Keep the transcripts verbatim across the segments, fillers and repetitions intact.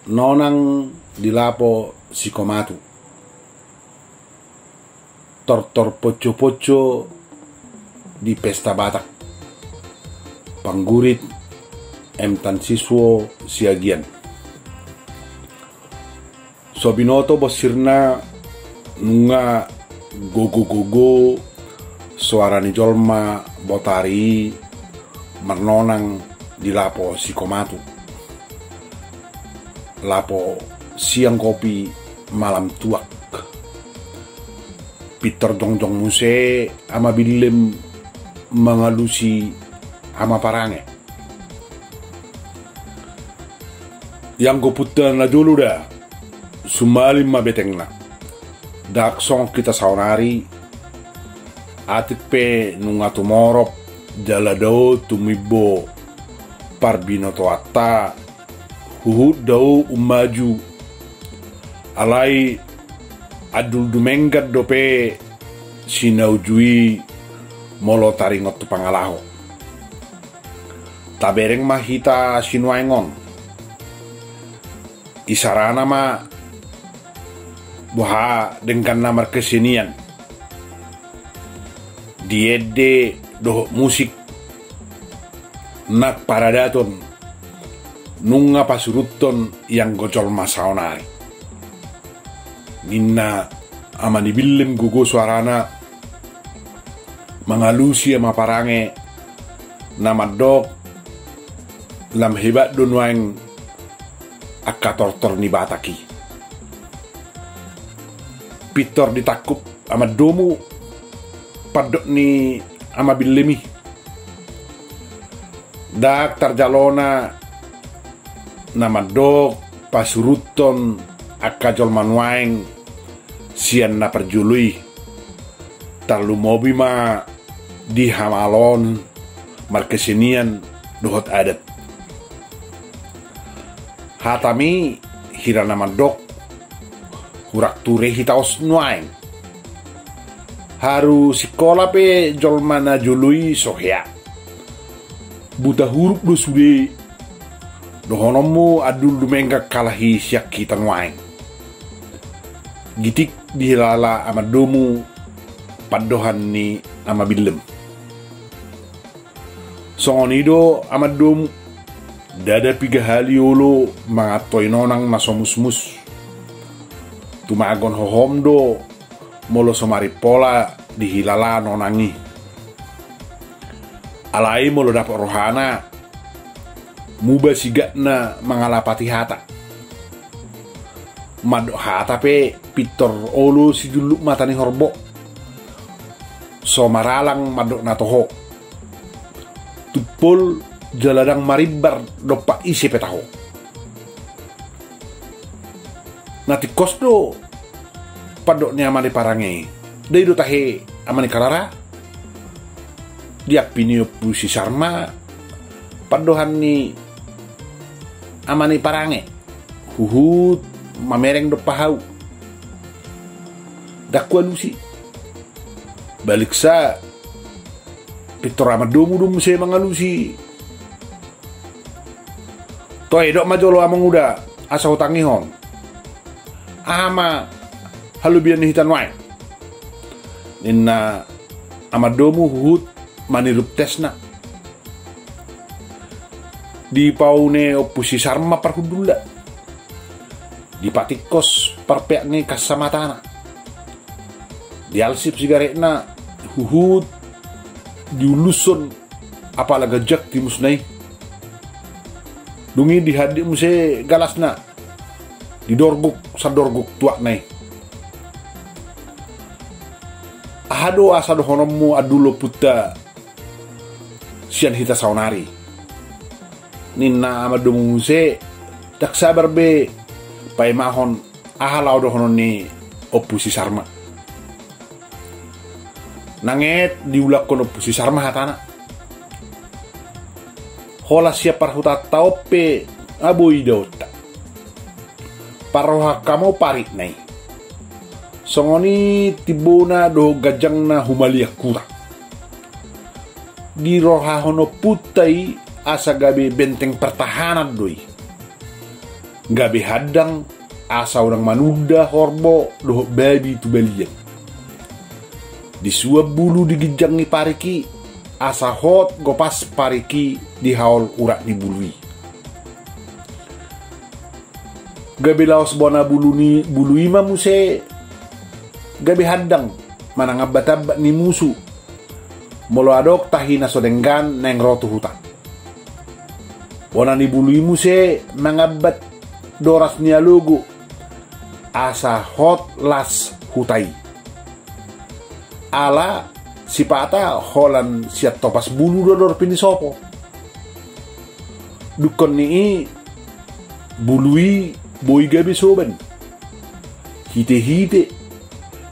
Nonang di Lapo Sikomatu. Tortor ponco-ponco di pesta Batak. Panggurit M Tan Siswo Siagian. So binoto bonsirna nunga gogo-gogo soara ni jolma botari i marnonang di Lapo Sikomatu. Lapo siang kopi malam tuak. Pintor jongjong muse Ama Billem mangalusi Ama Parange. Ianggo punta na jolo da, sumalin ma betengna. Ndang songon hita saonari, atik pe nunga tumorop jala dao tumimbo parbinotoanta, huhut dao ummaju. Alai andul dumenggan dope sinauju i molo taringot tu pangalaho. Tabereng ma hita sinuaeng on. Isarana ma boha dengganna markesenian di ende dohot musik nang paradaton nunga pasuruthon ianggo jolma saonari. Ninna Ama ni Billem gogo soarana mangalusi Ama Parange na mandok lam hebat do nuaeng angka tortor ni Batak i. Pintor ditangkup amandomu pandok ni Ama Billem i. Ndang tarjalona na mandok pasuruthon angka jolma nuaeng sian na parjolo i. Tarlumobi ma di hamaloon markesenian dohot adat. Hatami hira na mandok hurang ture hita on nuaeng. Haru sikola pe jolma na jolo i so hea. Buta huruf do sude. Dohononmu andul dumenggan kalahi sian hita nuaeng. Gitik dihilala amandomu pandohan ni Ama Billem. Songon i do amandomu, ndada piga hali olo mangantoi nonang na so musmus. Tumagon hohom do molo so marimpola dihilala nonang i. Alai molo dapot rohana, muba sigatna mangalapati hata. Mandok hata pe pintor olo sijulluk mata ni horbo. So maralang mandok na toho. Tumpol jala ndang marimbar dompak ise pe taho. Na tingkos do pandok ni Ama ni Parange i. Nda i do tahe Ama ni Kalara? Diampi ni Ompu si Sarma pandohan ni Ama ni Parange. Huhut mamereng dompak ahu. Ndang hualusi. Baliksa pintor amandomu do muse mangalusi. Toe, dok ma jolo, Amanguda, asa hutangihon. Aha ma halobian ni hita nuaeng? Ninna amandomu huhut manirup tesna. Dipaune Ompu si Sarma parhundulna. Dipatingkos parpeak ni kasamatana. Dialsip sigaretna, huhut diullushon apala ganjang timusna i. Dung i dihandik muse galasna, didorguk sandorguk tuakna i. Aha do asa dohononmu andul ompunta sian hita saonari? Ninna amandomu muse, ndang sabar be paimahon aha laho dohonon ni Ompu si Sarma. Nanget diulakhon Ompu si Sarma hatana. Holan sian parhutanta on pe nga boi idaonta. Parrohangkamo paritna i. Songon i timbona dohot ganjangna humaliang huta. Dirohahon ompunta i asa gabe benteng pertahanan do i. Gabe handang asa unang manunda horbo dohot babi tu balian. Disuan bulu di ginjang ni parik i asa hot gopas parik i dihaol urat ni bulu i. Gabe laos bona bulu ni bulu i ma muse gabe handang manang ambat-ambat ni musu molo adong tahi na so denggan naeng ro tu huta. Bona ni bulu i muse mangambat doras ni alogo asa hot las huta i. Ala sipata holan sian topas bulu do dorpi ni sopo. Dungkon ni i bulu i boi gabe soban, hite-hite,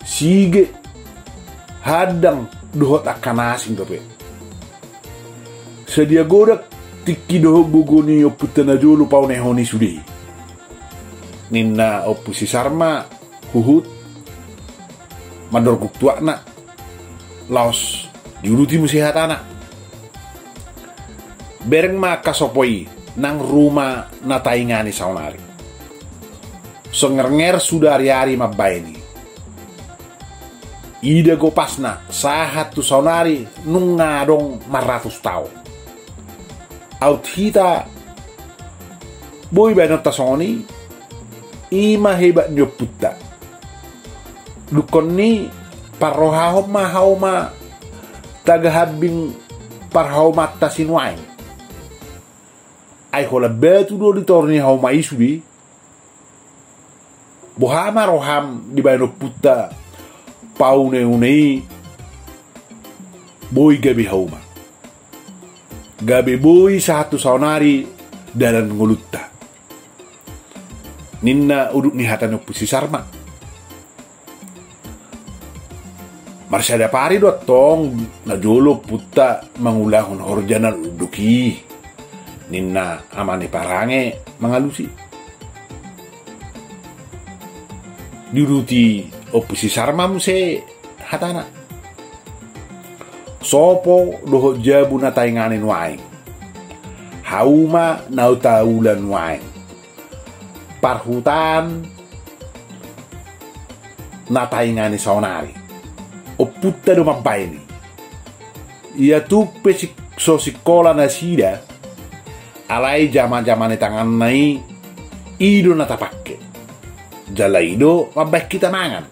sige, handang dohot angka na asing dope. Sadia godang tingki dohot gogo ni ompunta na jolo paunehon i sude, ninna Ompu si Sarma huhut mandorguk tuakna. Laos diuduti muse hatana. Bereng ma angka sopo i nang ruma na taingani saonari. Songernger suda ari-ari mambaen i. Ida gopasna sahat tu saonari nunga adong marratus taon. Aut hita boi baenonta songon i. I ma hebat ni ompunta. Dungkon ni parrohahon ma hauma taga hambing parhaumanta sinuaeng. Ai holan batu do di toru ni hauma i sude. Boha ma roham dibaen ompunta paune-une i boi gabe hauma, gabe boi sahat tu saonari dalan ngolunta, ninna udut ni hata ni Ompu si Sarma. Marsiadapari do antong na jolo ompunta mangulahon horja na lunduk i, ninna ama ni parange mangalusi. Diuduti Ompu si Sarma muse hatana. Sopo dohot jabu na taingani nuaeng, hauma na taula nuaeng, parhutaan na taingani saonari, ompunta do mambaen i. Ia tung pe sik-, so sikola nasida, alai jama-jama ni tanganna i, i do na tapangke. Jala i do mambaen hita mangan.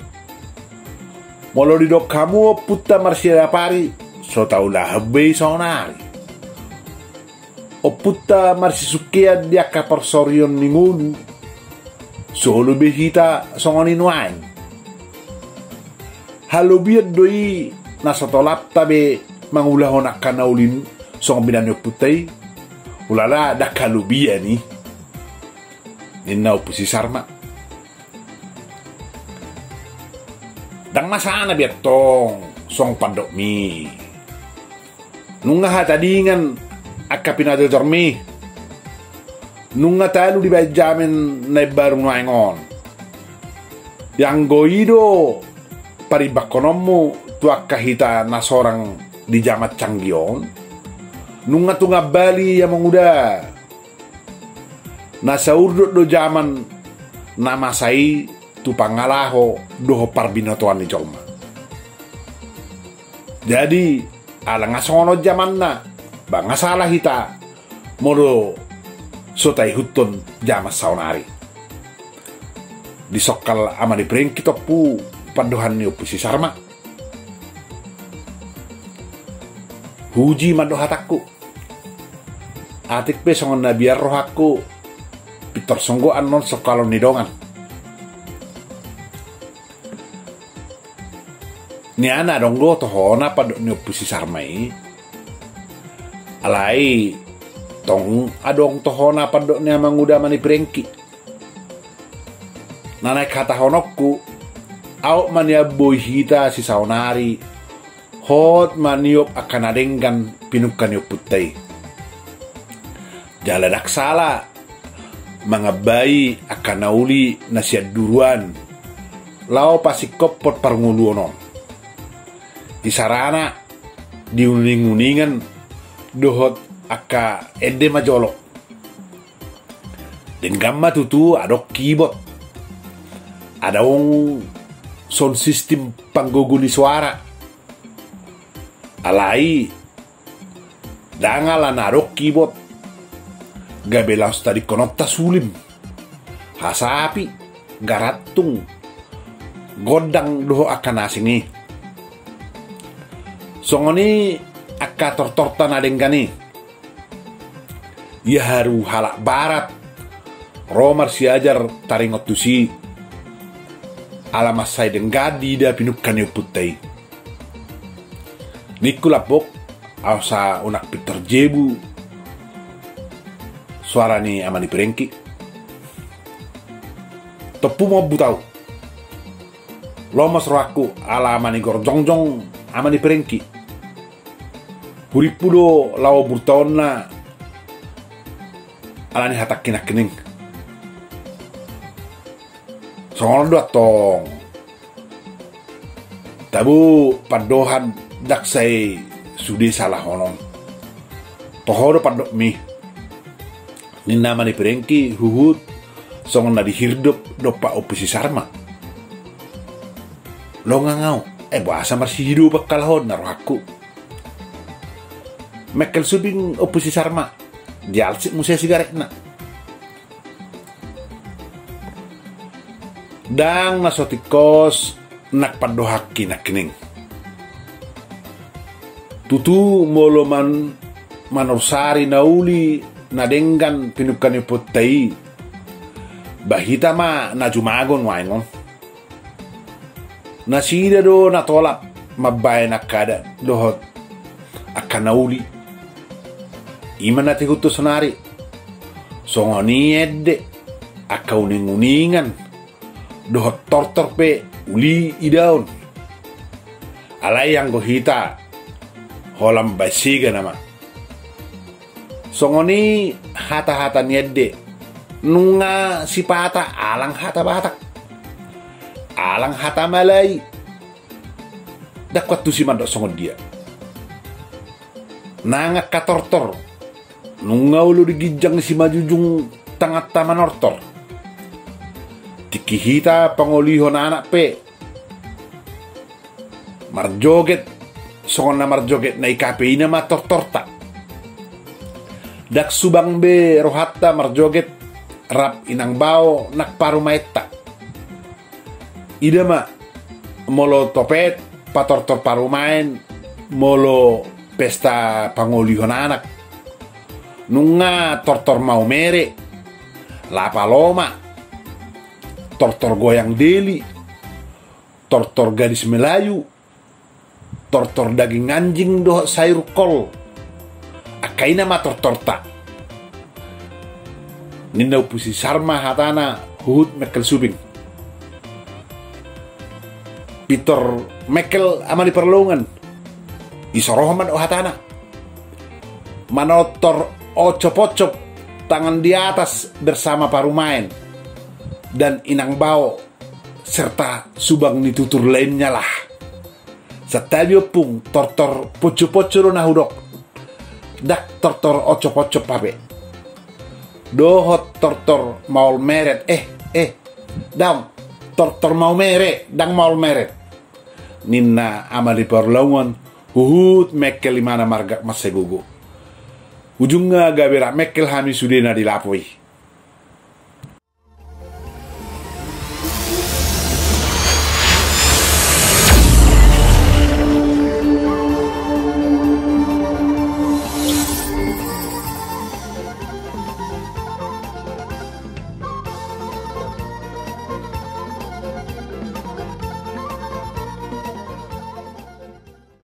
Molo didok hamu ompunta marsiadapari, so taulahon be i saonari. Ompunta marsisungkean di angka parsorion ni ngolu, so olo be hita songon i nuaeng. Halobian do i na so tolapta be mangulahon angka na uli songon bina ni ompunta i. Ulala, ndang halobian i, ninna Ompu si Sarma. Ndang masalah be antong songon pandokmi. Nunga hatadingan angka pinajojormi. Nunga talu dibaen jaman na imbaru nuaeng on. Ianggo i do parimbangkononmu tu angka hita na sorang di jaman canggih on, nunga tung ambali ia manguda. Na saurdot do jaman na masa i tu pangalaho dohot parbinotoan ni jolma. Jadi, ala nga songon on jamanna, ba nga salah hita molo so taihuthon jaman saonari. Disongkal ama ni Prengki tompu pandohan ni Ompu si Sarma. Huji mandok hatangku. Atik pe songon na biar rohangku, pintor songgo annon songkalon ni dongan. Nian adong do tohona pandok ni Ompu si Sarma i. Alai tong adong tohona pandok ni amanguda ama ni Prengki. Na naeng hatahononku, aut ma nian boi hita sisaonari hot maniop angka na denggan pinungka ni ompunta i. Jala ndang sala mangambai angka na uli na sian duruan laho pasingkophon parngoluon on. Isarana di uning-uningan dohot angka ende ma jolo. Denggan ma tutu adong kibot. Adong sound system panggogo ni soara. Alai ndang ala na adong kibot gabe laos tadingkononta sulim, hasapi, garantung, gondang dohot angka na asing i. Songon i angka tortorta na denggan i. Ia haru halak barat ro marsiajar taringot tusi, ala mansai denggan diida pinungka ni ompunta i. Ningku lambok, ahu sa unang pintor jebu soara ni ama ni Perengki. Tompu ma ombut ahu. Lomos rohangku ala ama ni gorjongjong, ama ni Perengki. Hurimpu do laho burtaonna ala ni hatangki nangkining. Songon on do antong. Tabo pandohan ndang sai sude salahonon. Toho do pandokmi, ninna ama ni Perengki huhut songon na dihirdop dompak Ompu si Sarma. Longang ahu, eh, boasa marsihidopan halak on, ninna rohangku. Mengkel Suping Ompu si Sarma, dialsik muse sigaretna. Ndang na so tingkos nang pandohanki nangkining. Tutu molo man-, manorsari na uli na denggan pinungka ni ompunta i, ba hita ma na jumago nuaeng on. Nasida do na tolap mambaen angka adat dohot angka na uli. I ma na tihuthon sonari. Songon i ende angka uninguningan dohot tortor pe uli idaon. Alai anggo hita holan baen sega nama. Songon i hatahata ni ende, nunga sipata alang hata Batak, alang hata Malai. Ndang huantusi mandok songon dia. Nang angka tortor, nunga olo di ginjang ni simanjujung tanganta manortor. Tingki hita pangolihon anak pe marjoget, songon na marjoget na i kape, i nama tortorta. Ndang subang be rohanta marjoget rap inang bao nang parumaenta. Ida ma, molo topet patortor parumaen, molo pesta pangolihon anak, nunga tortor maumere, lapaloma, tortor goyang deli, tortor gadis Melayu, tortor daging anjing dohot sayur kol. Angka i nama tortorta. Ninna Ompu si Sarma hatana huhut Mengkel Suping. Pintor Mengkel ama ni Parlongan. Isorohon mandok hatana. Manortor oncop-oncop, tangan di atas, bersama parumaen dan inang bao serta subang ni tutur lainnya lah. Santabi ompung, tortor ponco-ponco do na hudok. Ndang tortor oncop-oncop hape. Dohot tortor maol meret, eh, eh, daong, tortor maumere, ndang maol meret. Ninna ama ni Parlongan huhut Mengkel, imana margak mansai gogo. Ujungna gabe rap Mengkel hami sude na di lapo i.